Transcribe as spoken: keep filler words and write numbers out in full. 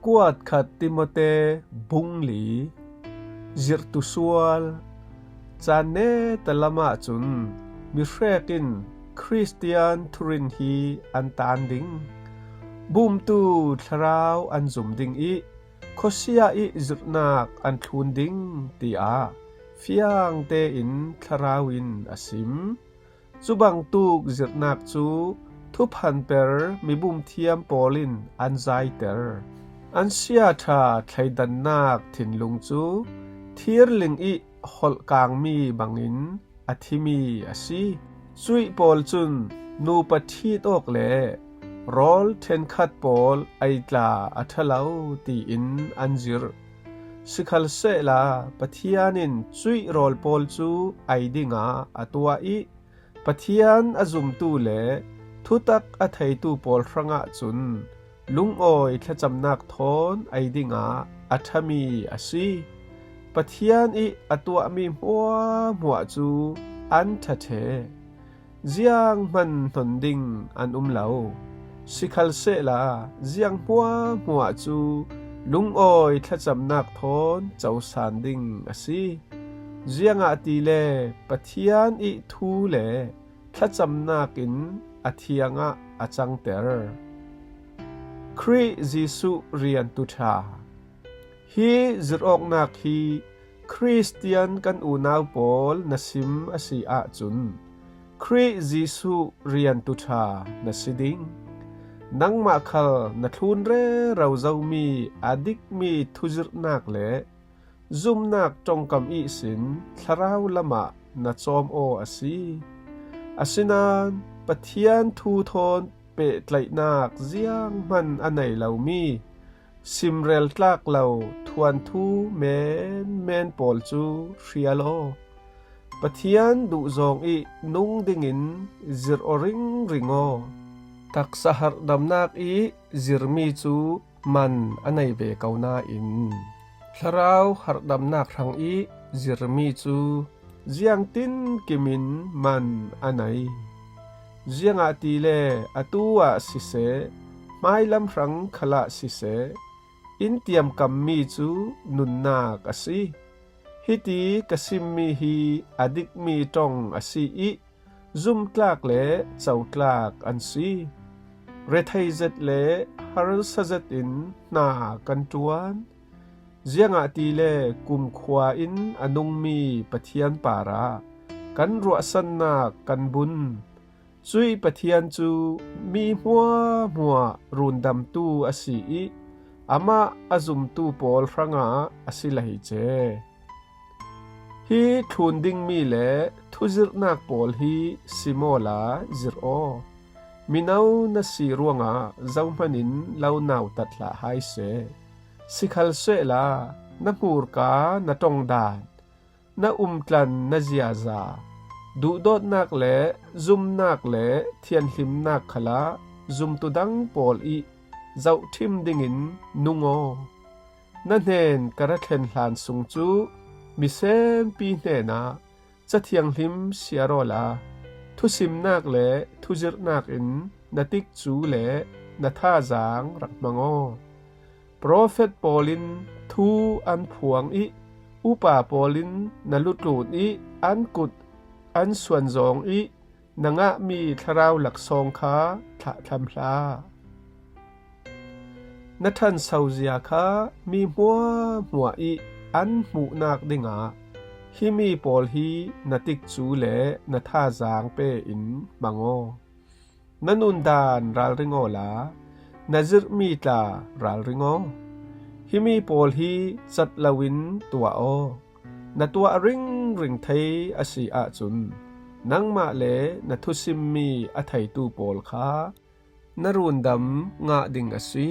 Kuat khat Timote bung li. Zirhtu sual. Caan neta lamah cun mihrek in Khristian thurin hi an taan ding, bumtu thlarau an zum ding ih khuasia ih zirhnak an thlun ding, tiah fiang tein thlarau in a sim. Cubangtuk zirhnak cu thuphanper mibum thiam pawl in an zaiter. An siaṭha thleidannak thinlung cu thirling ih holhkangmi bangin a thimi a si. Cuih pawl cun nupa ṭhit awk le rawl ṭhenkhat pawl ei tla a ṭha lo tiin an zirh. Sikhalsehla Pathian in cuih rawl pawl cu ei dingah a tuah ih Pathian a zumtu le thutak a theitu pawl hrangah cun lungawi thlacamnak thawn ei dingah a ṭhami a si. Pathian ih a tuahmi hmuahhmuah cu an ṭha ṭheh. Zianghman hnon ding an um lo. Sikhalsehla ziang hmuahhmuah cu lungawi thlacamnak thawn cosan ding a si. Ziangahtile Pathian ih thu le thlacamnak in a thiangah a cangter. Khrih Jesuh riantu ṭha. Hi zirhawknak hi Khristian kan unau pawl na sim a si ahcun Khrih Jesuh riantu ṭha na si ding. Nangmah khal na thlun rero zomi a dikmi thuzirhnak le zumnak ṭongkam ihsin thlarau lamah na cawm aw a si. Asinain Pathian thu thawn pehtlaihnak zianghman a nei lomi simrel tlak lo thuanthu menmen pawl cu hrial aw. Pathian duhzawng ih nung dingin zirh aw ringring aw. Taksa harhdamnak ih zirmi cu man a nei ve ko nain thlarau harhdamnak hrang ih zirmi cu ziangtinkim in man a nei. Ziangahtile atu ah siseh, hmailam hrang khalah siseh, in tiamkammi cu nunnak a si. Hiti ka simmi hi a dikmi ṭong a si ih zumtlak le cotlak an si. Rethei zet le harsa zetin hna kan ṭuan. Ziangahtile kumkhua in a nungmi Pathian parah kan ruahsannak kan bun. Cuih Pathian cu mi hmuahhmuah rundamtu a si ih amah a zumtu pawl hrangah a si lei ce. Hi thlun dingmi le thuzirhnak pawl hi sim awla zirh aw. Mino na si ruangah zohman in lo nautat hlah hai seh. Sikhalsehla na hmurka na ṭongdan, na umtlan na ziaza, duhdawtnak le zumnak le thianhlimnak khalah zumtu dang pawl ih zohṭhim dingin nung aw. Na hnen ka ra thlen hlan sung cu misenpi hnenah Ca Thianghlim siar awla thusimnak le thuzirhnak in na tikcu le na thazaang rak hmang aw. Profet pawl in thu an phuang ih upa pawl in na lutlun ih an kut an suanzawng ih na ngahmi thlarau laksawng kha thlahthlam hlah. Na ṭhanso zia kha mi hmuahhmuah ih an hmuhnak dingah himi pawl hi na tikcu le na thazaang pe in hmang aw. Na nundan ralring awla na zirhmi tla ralring aw. Himi pawl hi cat loin tuah aw. Na tuah ringring thei a si ahcun nangmah le na thusimmi a theitu pawl kha na rundam ngah ding a si.